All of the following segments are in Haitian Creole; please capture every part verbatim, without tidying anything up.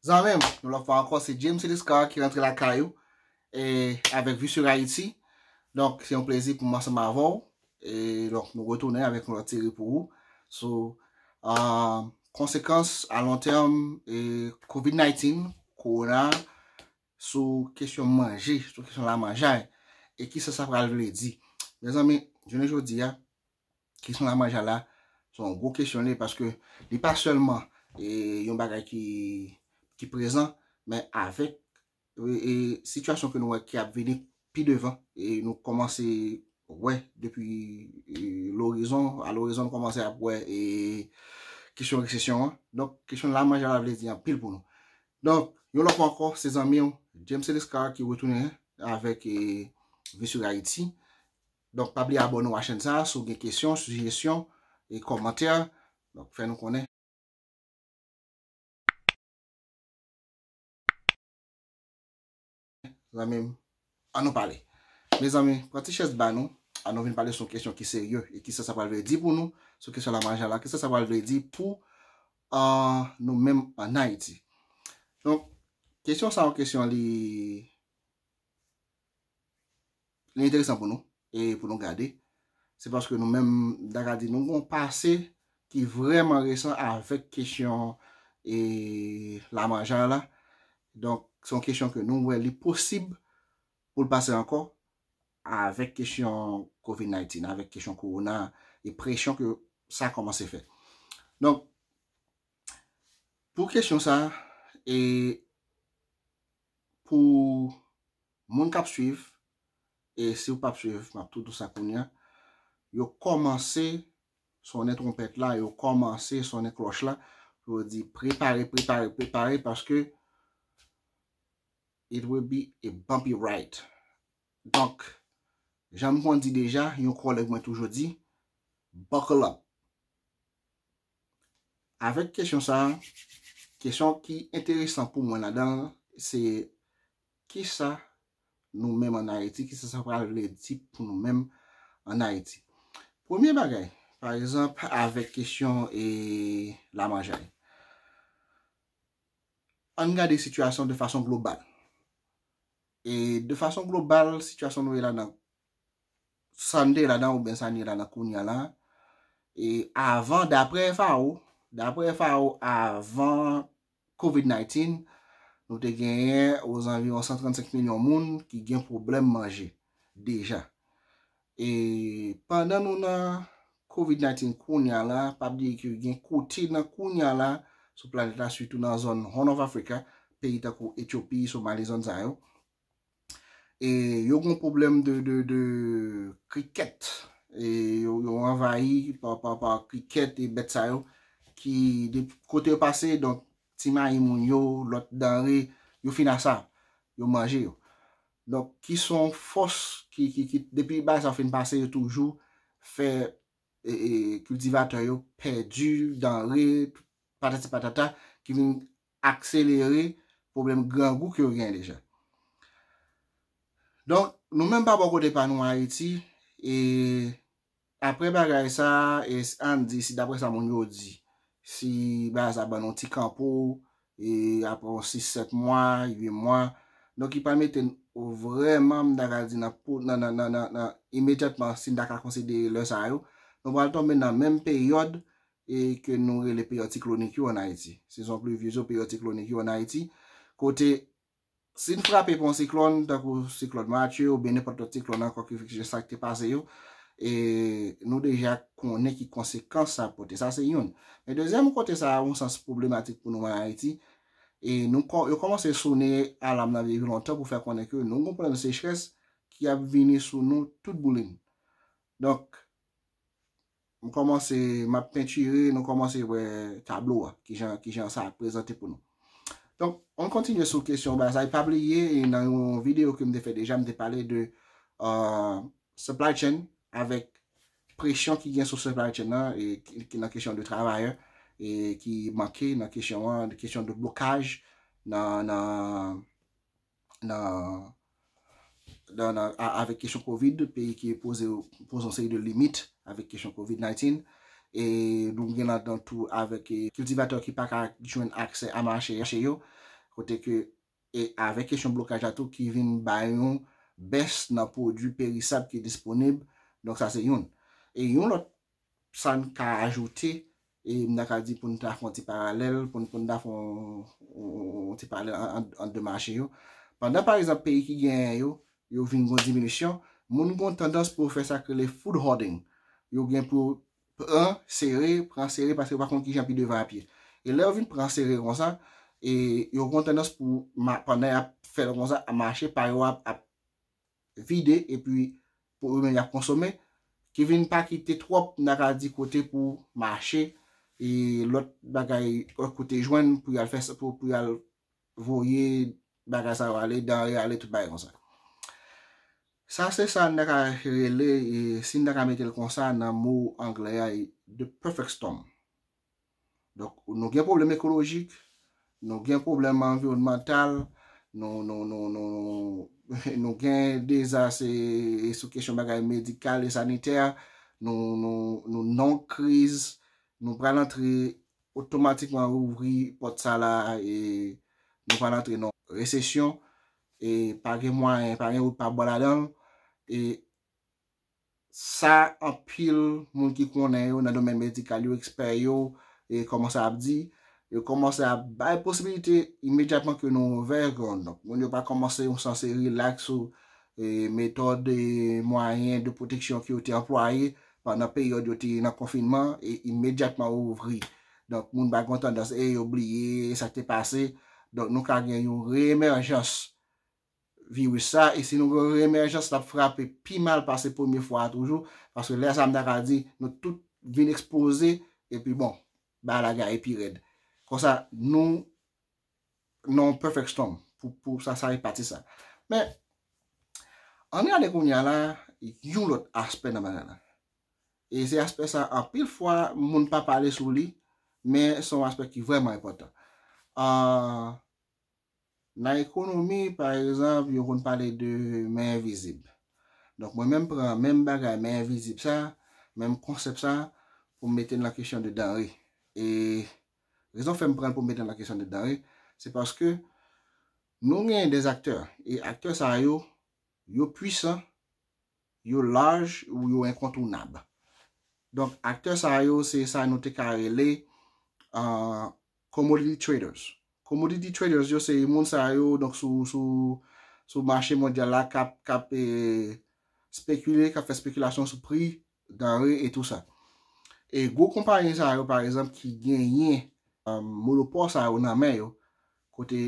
Zanmi m, yon lòt fwa ankò, se James Eliscar ki rantre lakay ou e avèk Vue sur Haïti. Donk, se yon plezi pou mwen ansanm avè w. E donk, nou retounen avèk yon lòt seri pou ou sou ah, konsekans a lon tèm e COVID nineteen, kowona, sou kesyon manje, sou kesyon lamanjay, e kisa sa pral vle di. Mezanmi, jounen jodi a, kesyon lamanjay la, se yon gwo kesyon li, paske li pa sèlman e, yon bagay ki, ki prezan, men avèk e, e, sitiyasyon ke nou wè ki ap vini pi devan, e nou kòmanse wè depi e, lorizon, a lorizon nou kòmanse ap wè e, kesyon resesyon an. Donk, kesyon lamanjay la vle di anpil pou nou. Donk, yon lòt fwa ankò, se zanmi w, James Eliscar ki retounen avèk e, Vue sur Haïti. Donk, pa bliye abòne w a chèn sa a, si w gen kesyon, sijesyon, e kòmantè, donk, fè nou konnen. Zanmi m, an nou pale. Mezanmi, pran ti chèz ba nou, an nou vin pale sou yon kesyon ki serye e kisa sa pral vle di pou nou, sou kesyon lamanjay la, kisa sa pral vle di pou ah, nou menm ann Ayiti. Donk, kesyon sa yon kesyon li, li enteresan pou nou e pou nou gade. Se paske nou menm, m ta ka di, nou gen yon pase ki vrèman resan avèk kesyon e lamanjay la. Donk, se yon kesyon ke nou wè li posib pou l pase ankò avèk kesyon COVID nineteen, avèk kesyon kowona e presyon ke sa kòmanse fè. Donk, pou kesyon sa, e pou moun k ap swiv, e si w p ap swiv, m ap tou di w sa kounye a, yo kòmanse sonnen twonpèt la, yo kòmanse sonnen klòch la, pou yo di prepare, prepare, prepare, paske it will be a bumpy ride. Donk, jan m konn di deja, yon kòlèg mwen toujou di, buckle up. Avèk kesyon sa a, kesyon ki enteresan pou mwen ladan l, se kisa nou menm ann Ayiti, kisa sa pral vle di pou nou menm ann Ayiti. Premye bagay, pa egzanp, avèk kesyon e lamanjay. Ann gade sitiyasyon de fason global. E de fason global, sitiyasyon nou ye ladan, sa n te ye ladan oubyen sa n ye ladan kounye a la, e avan, daprè F A O, daprè F A O, avan COVID nineteen, nou te genyen ozanviwon san trannsenk milyon moun ki gen pwoblèm manje deja. E pandan nou nan COVID nineteen kounye a la, pa bliye ke gen kote nan kounye a la, sou planèt la, sitou nan zòn Horn of Africa, peyi tankou Etyopi, Somali, zòn sa yo. E yo gen pwoblèm de, de, de krikèt. E yo, yo anvayi pa, pa, pa krikèt e bèt sa yo ki de kote yo pase, donk, ti mayi moun yo, lòt danre, yo fin a sa, yo manje yo. Donk, ki se yon fòs ki, ki, ki, depi bagay sa fin pase, yo toujou fè e, e, kiltivatè yo pèdi danre, patati patata, ki vin akselere pwoblèm grangou ke yo genyen deja. Donk, nou menm pa bò kote pa nou Ayiti, e apre bagay sa, e s-, ann di, si daprè sa moun yo di, si bagay sa ban nou ti kanpo, e apre yon sis, sèt mwa, uit mwa, donk, ki pral mete n vrèman, m ta ka di, nan, nan, nan, nan, nan, nan, imedyatman, si n ta ka konsidere lè sa yo, nou pral tonbe nan menm peryòd e ke nou rele peryòd siklonik yo ann Ayiti. Sezon plivyez yo, peryòd siklonik yo ann Ayiti, kote si n frape pa yon siklòn, tankou siklòn Matye oubyen nenpòt lòt siklòn ankò ki jan sa k te pase yo, e nou deja konnen ki konsekans sa pote. Sa se youn. Men dezyèm kote sa a, yon sans pwoblematik pou nou ann Ayiti, e nou kò-, yo kòmanse sonnen alam nan depi lontan pou fè konnen ke nou gen yon pwoblèm sechrès ki ap vini sou nou tout boulin. Donk, m kòmanse, m ap pentire, nou kòmanse wè tablo a, kijan, kijan sa ap prezante pou nou. Donk, ann kontinye sou kesyon bagay sa, e pa bliye, e nan yon videyo ke m te fè deja, m te pale de, euh, supply chain avèk presyon ki gen sou supply chain nan, e ki, ki nan kesyon de travayè, e ki manke nan kesyon an, kesyon de blokaj nan, nan, nan, nan, nan, a-, avèk kesyon kovid, peyi ki poze, poze yon seri de limit avèk kesyon kovid nineteen. E nou gen ladan tou avèk, e, kiltivatè ki pa ka jwenn aksè a mache, mache yo. kote ke, e avèk kesyon blokaj la tou ki vin bay yon bès nan pwodui perisab ki disponib. Donk sa se youn. E yon lòt, sa n ka ajoute, e m ta ka di pou n ta fè yon ti paralèl, pou n, pou n ta fè yon, yon, yon ti paralèl ant, ant de mache yo. Pandan, pa egzanp, peyi ki genyen yo, yo vin gon diminisyon, moun gon tandans pou yo fè sa k rele food hoarding. Yo gen pou pran sere, pran sere, paske yo pa konn kijan pi devan ap ye. E lè yo vin pran sere konsa, e yo gon tandans pou, ma-, pandan y ap fè l konsa, mache pa yo ap, ap vide, epi pou yo menm y ap konsome, ki vin pa kite twòp, n ta ka di, kote pou mache, e lòt bagay, lòt kote jwenn pou y al fè sa, pou, pou y al voye bagay sa yo ale, danre ale, tout bagay konsa. Sa se sa n ta ka rele, e si n ta ka mete l konsa nan mo anglè a, e the perfect storm. Donk, nou gen pwoblèm ekolojik, nou gen pwoblèm anviwònmantal, nou, nou, nou, nou, nou gen dezas, e, e sou kesyon bagay medikal e sanitè, nou, nou, nou nan kriz, nou pral antre otomatikman ouvri pòt sa la, e nou pral antre nan resesyon, e pa gen mwayen, pa gen wout pa bò ladan l, e sa anpil moun ki konnen yo nan domèn medikal yo, ekspè yo, e kòmanse ap di, yo kòmanse ap bay posibilite imedyatman ke nou ouvè. Donk, moun yo pa kòmanse yon sanse rilaks sou, e, metòd, e, mwayen de pwoteksyon ke yo te anplwaye pandan peryòd yo te nan konfinman, e imedyatman yo ouvri. Donk, moun pa gen tandans, e, yo bliye sa k te pase. Donk, nou ka gen yon reyemèjans viris sa, e si nou gen yon reyemèjans, l ap frape pi mal pase premye fwa a toujou, paske lè sa m ta ka di, nou tout vin ekspoze, epi bon, bagay la gaye pi rèd. Konsa, nou nan yon perfect storm pou, pou sa, sa e pati sa. Men, ann gade kounye a la, yon lòt aspè nan bagay la. E se aspè sa, anpil fwa, moun pa pale sou li, men se yon aspè ki vrèman enpòtan. Ah, nan ekonomi, pa egzanp, yo konn pale de men envizib. Donk, mwen menm pran menm bagay, men envizib sa, menm konsèp sa, pou m mete l nan kesyon de danre. E rezon fè m pran l pou m mete l nan kesyon de danre, se paske nou gen de aktè, e aktè sa yo, yo pwisan, yo laj, ou yo enkontounab. Donk, aktè sa yo, se sa nou te ka rele, ah, commodity traders. Commodity traders yo, se moun sa yo, donk, sou, sou, sou mache mondyal la, k ap, k ap, e, spekile, k ap fè spekilasyon sou pri danre e tou sa. E gwo konpayi sa yo, pa egzanp, ki genyen, ah, monopòl sa yo nan men yo, kote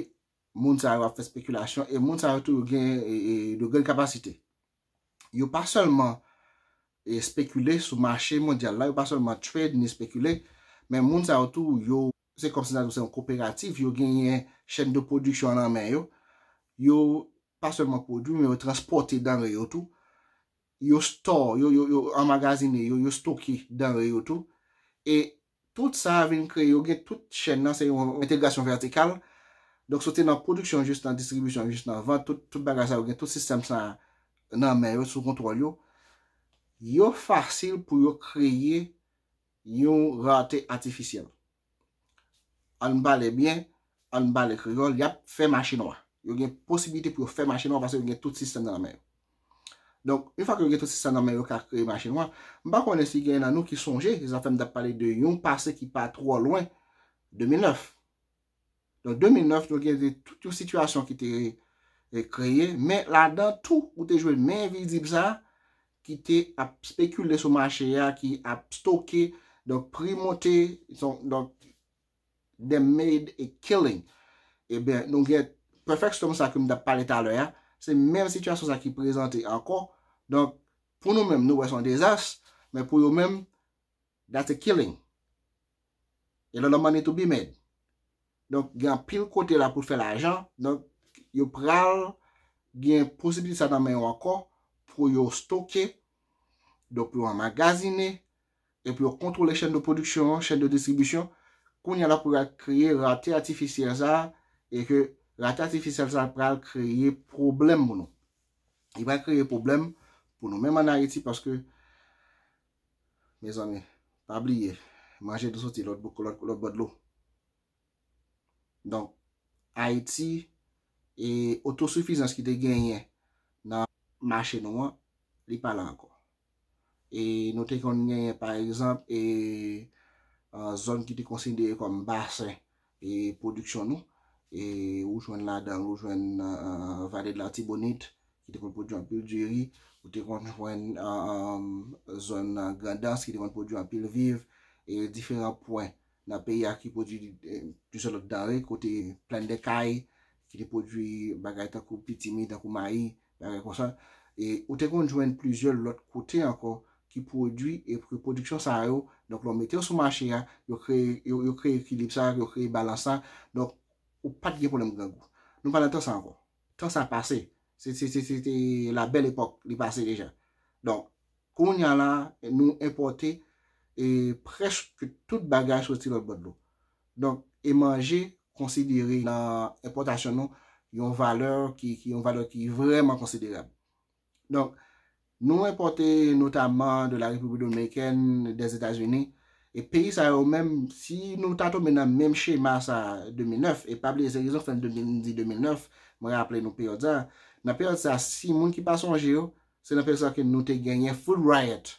moun sa yo ap fè spekilasyon, e moun sa yo tou yo gen, e, e, de grann kapasite. Yo pa sèlman, e, spekile sou mache mondyal la, yo pa sèlman trade ni spekile, men moun sa yo tou, yo, se kòmsi n ta di se yon koperativ, yo genyen chèn de pwodiksyon nan men yo. Yo pa sèlman pwodui, men yo transpòte danre yo tou. Yo store, yo, yo, yo anmagazine, yo, yo stoke danre yo tou. E tout sa vin kreye, yo gen tout chèn nan, se yon entegrasyon vètikal. Donk, soti nan pwodiksyon jis nan distribisyon, jis nan vant, tout, tout bagay sa yo gen tout sistèm sa nan men yo, sou kontwòl yo. Yo fasil pou yo kreye yon rate atifisyèl. Ann pale byen, ann pale kreyòl, y ap fè mache nwa. Yo gen posibilite pou yo fè mache nwa paske yo gen tout sistèm nan men yo. Donk, yon fwa ke yo gen tout sistèm nan men yo ka kreye mache nwa, m pa konnen si gen nan nou ki sonje, se sa fè m t ap pale de yon pase ki pa twò lwen, de mil nèf. Donk, de mil nèf, nou gen de, tout yon sitiyasyon ki te, e, kreye, men ladan tou, ou te jwenn men envizib sa a, ki te ap spekile sou mache a, ki ap stoke, donk, pri monte, son, donk, they made a killing. Ebyen, nou gen perfect storm sa ke m t ap pale talè a, se menm sitiyasyon sa ki prezante ankò. Donk, pou nou menm, nou wè se yon dezas, men pou yo menm, that's a killing. A lot of money to be made. Donk, gen anpil kote la pou fè lajan. Donk, yo pral gen posibilite sa nan men yo ankò pou yo stoke, donk pou yo anmagazine, e pou yo kontwole chèn de pwodiksyon an, chèn de distribisyon. Kounye a la pou yo al kreye rate atifisyèl sa, e ke rate atifisyèl sa pral kreye pwoblèm pou nou. Li pral kreye pwoblèm pou nou menm ann Ayiti paske, mezanmi, pa bliye, manje dlo soti lòt, lòt, lòt bò dlo. Donk, Ayiti, e otosifizans ki te genyen nan mache nou an, li pa la ankò. E nou te konn genyen, pa egzanp, e, a, zòn ki te konsidere kòm basen e pwodiksyon nou. E ou jwenn ladan, ou jwenn, a, Vale de l'Artibonite, ki te konn pwodui anpil diri, ou te konn jwenn, a, a, zòn, a, Grandans, ki te konn pwodui anpil viv, e diferan pwen nan peyi a ki pwodui, e, plizyè lòt danre, kote Plaine des Cayes, ki te pwodui bagay tankou pitimi, tankou mayi, bagay konsa. E ou te konn jwenn plizyè lòt kote ankò ki pwodui, e ke pwodiksyon sa yo, donk, lè w mete yo sou mache a, yo kreye, yo, yo kreye ekilib sa, yo kreye balans sa. Donk, ou pa t gen pwoblèm grangou. Nou pa nan tan sa ankò. Tan sa pase. Se, se, se, se te la belle époque, li pase deja. Donk, kounye a la, nou enpòte, e, prèske tout bagay soti lòt bò dlo. Donk, e manje konsidere nan enpòtasyon nou yon valè ki, ki yon valè ki vrèman konsiderab. Donk, nou enpòte notaman de la République dominicaine, des États-Unis, e peyi sa yo menm, si nou ta tonbe nan menm chema sa de mil nèf, e pa bliye se rezon k fè m di de mil nèf, mwen raple nou peryòd sa, nan peryòd sa, si moun ki pa sonje yo, se nan peryòd sa ke nou te genyen food riot.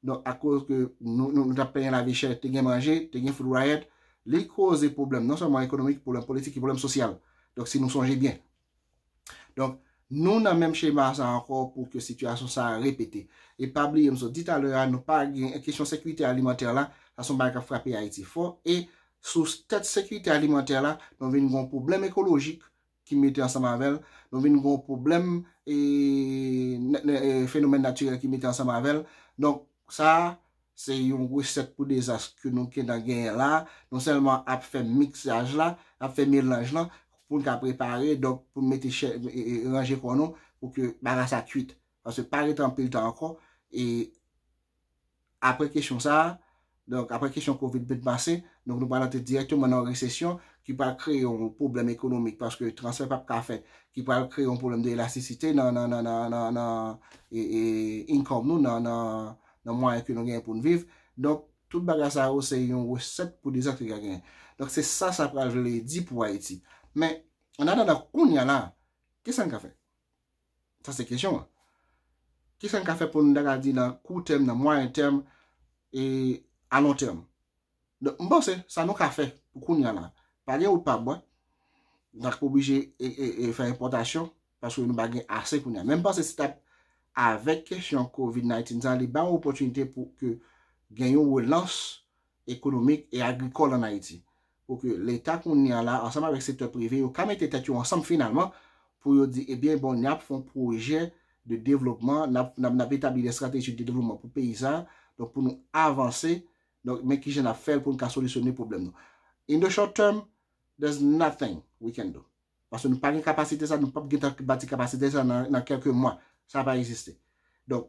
Donk, akoz ke nou, nou, nou t ap plenyen lavi chè, te gen manje, te gen food riot, li koze pwoblèm non sèlman ekonomik, pwoblèm politik, e pwoblèm sosyal. Donk, si nou sonje byen. Donk, nou nan menm chema sa ankò pou ke sitiyasyon sa a repete. E pa bliye, m sot di talè a, nou pa gen kesyon sekirite alimantè la, sa se yon bagay k ap frape Ayiti fò. E sou tèt sekirite alimantè la, nou vin gen yon pwoblèm ekolojik ki mete ansanm avè l, nou vin gen yon pwoblèm, e, nè- nè- e, fenomèn natirèl ki mete ansanm avè l. Donk, sa a, se yon resèt pou dezas ke nou gentan genyen la. Nou sèlman ap fè miksaj la, ap fè melanj lan, pou n ka prepare, donk, pou n mete chè, e, e, ranje kò nou, pou ke bagay sa kwit. Paske pa rete anpil tan ankò, e apre kesyon sa a, donk, apre kesyon kovid vin pase, donk, nou pral antre dirèkteman nan yon resesyon ki pral kreye yon pwoblèm ekonomik, paske transfè p ap ka fèt, ki pral kreye yon pwoblèm de elastisite nan, nan, nan, nan, nan, nan, e, e, income nou, nan, nan, nan mwayen ke nou genyen pou n viv. Donk, tout bagay sa yo, se yon resèt pou dezas ki ka genyen. Donk, se sa sa pral vle di pou Ayiti. Men, an atandan, kounye a la, kisa n ka fè? Sa se kesyon an. Kisa n ka fè pou n ta ka di nan kou tèm, nan mwayen tèm, e a lon tèm? Donk, m panse, sa nou ka fè pou kounye a la, pa gen wout pa bwa, n ap oblije, e, e, e, fè enpòtasyon, paske nou pa gen ase kounye a. Men m panse se t ap avèk kesyon kovid nineteen sa, li bay yon opòtinite pou ke gen yon relans ekonomik e agrikòl an Ayiti. Pou ke Leta kounye a la, ansanm avèk sektè prive, yo ka mete tèt yo ansanm finalman pou yo di, ebyen, bon, n ap fè yon pwojè de devlopman, n ap, n ap, n ap etabli de strateji de devlopman pou peyi sa, donk pou nou avanse, donk men kijan n ap fè l pou n ka solisyone pwoblèm nou. In the short term, there's nothing we can do. Paske nou pa gen kapasite sa, nou p ap gentan bati kapasite sa nan, nan kèlke mwa. Sa pa egziste. Donk,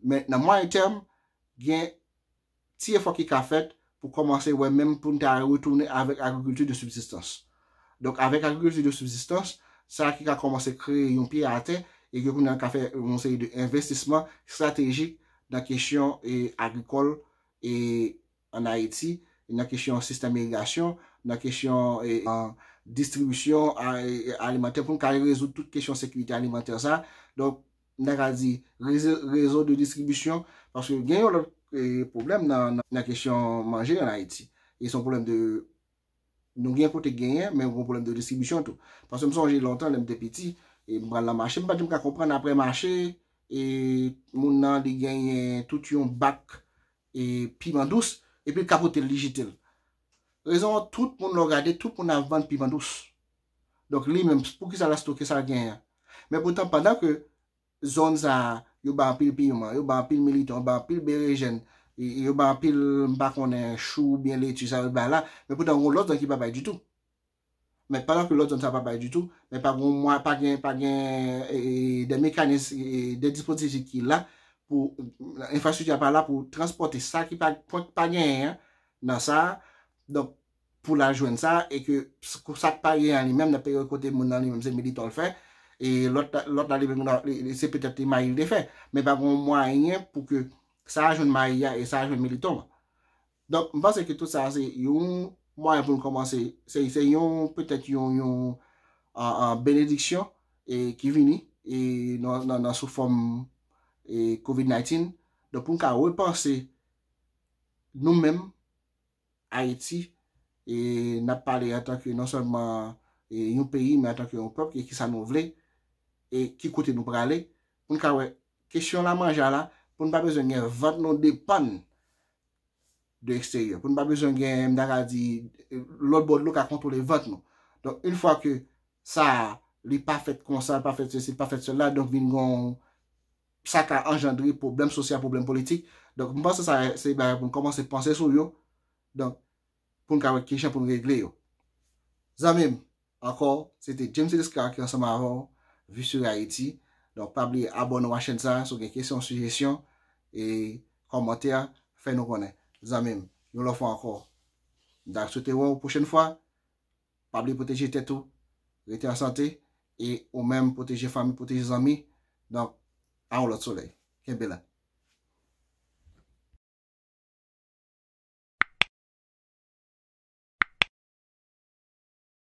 men nan mwayen tèm, gen ti efò ki ka fèt pou kòmanse wè menm pou n ta retounen avèk agrikilti de sibsistans. Donk, avèk agrikilti de sibsistans, sa ki ka kòmanse kreye yon pye atè e ke kounye a ka fè yon seri de envestisman estratejik nan kesyon, e, agrikòl, e, an Ayiti, nan kesyon sistèm irigasyon, nan kesyon, e, an distribisyon a- e, alimantè, pou n ka rezoud tout kesyon sekirite alimantè sa. Donk, n ta ka di rezo, rezo de distribisyon, paske gen yon lòt, e, pwoblèm nan, nan, nan kesyon manje an Ayiti. E se yon pwoblèm de, nou gen kote genyen, men yon pwoblèm de distribisyon tou. Paske m sonje lontan, lè m te piti, e m pral nan mache, m pa janm ka konprann apre mache, e moun nan li genyen tout yon bak, e piman dous, epi l ka pote l, li jete l. Rezon an, tout moun lè w gade, tout moun ap vann piman dous. Donk, li menm, poukisa l ap stoke sa l genyen an? Men poutan, pandan ke zòn sa a, yo bay anpil piman, yo bay anpil militon, yo bay anpil berejèn, e, e yo bay anpil, m pa konnen, chou oubyen leti, sa yo bay la, men poutan, gen lòt zòn ki pa bay ditou. Men pandan ke lòt zòn sa pa bay ditou, men pa gen mwa, pa gen, pa gen, e, e, de mekanis, e, de dispozitif ki la pou, enfrastrikti a pa la pou transpòte sa ki pa, pwen ki pa genyen an nan sa. Donk, pou l al jwenn sa, e ke s- sa k pa genyen an li menm, nan peryòd kote moun nan li menm se militon l fè, e lòt la, lòt la li menm nan- li- li- se petèt li mayi l te fè, men pa gen mwayen pou ke sa a jwenn mayi a e sa a jwenn militon an. Donk, m panse ke tout sa a se yon mwayen pou nou kòmanse, se, se yon, petèt yon, yon, an, an benediksyon e ki vini e nan, nan, nan sou fòm e covid nineteen. Donk, pou n ka repanse nou menm, Ayiti, e n ap pale antanke non sèlman e yon peyi, men antanke yon pèp, e kisa nou vle, e ki kote nou prale, pou n ka wè kesyon la manje la, pou n pa bezwen gen vant nou depann de eksteryè, pou n pa bezwen gen, m ta ka di, lòt bò dlo ka kontwole vant nou. Donk, yon fwa ke sa, li pa fèt konsa, li pa fèt sesi, li pa fèt sela, donk vin gon, sa ka anjandre pwoblèm sosyal, pwoblèm politik. Donk, m panse sa se bagay pou n kòmanse panse sou yo. Donk, pou n ka wè kijan pou n regle yo. Zanmi m, ankò, se te James Lescar ki ansanm avè w, Vue sur Haïti. Donk, pa bliye abòne w a chèn sa, si w gen kesyon, sijesyon, e kòmantè, fè nou konnen. Zanmi m, yon lòt fwa ankò, m ta swete wè w pwochèn fwa. Pa bliye pwoteje tèt ou, rete an sante, e ou menm pwoteje fanmi, pwoteje zanmi. Donk, a yon lòt solèy. Kenbe la.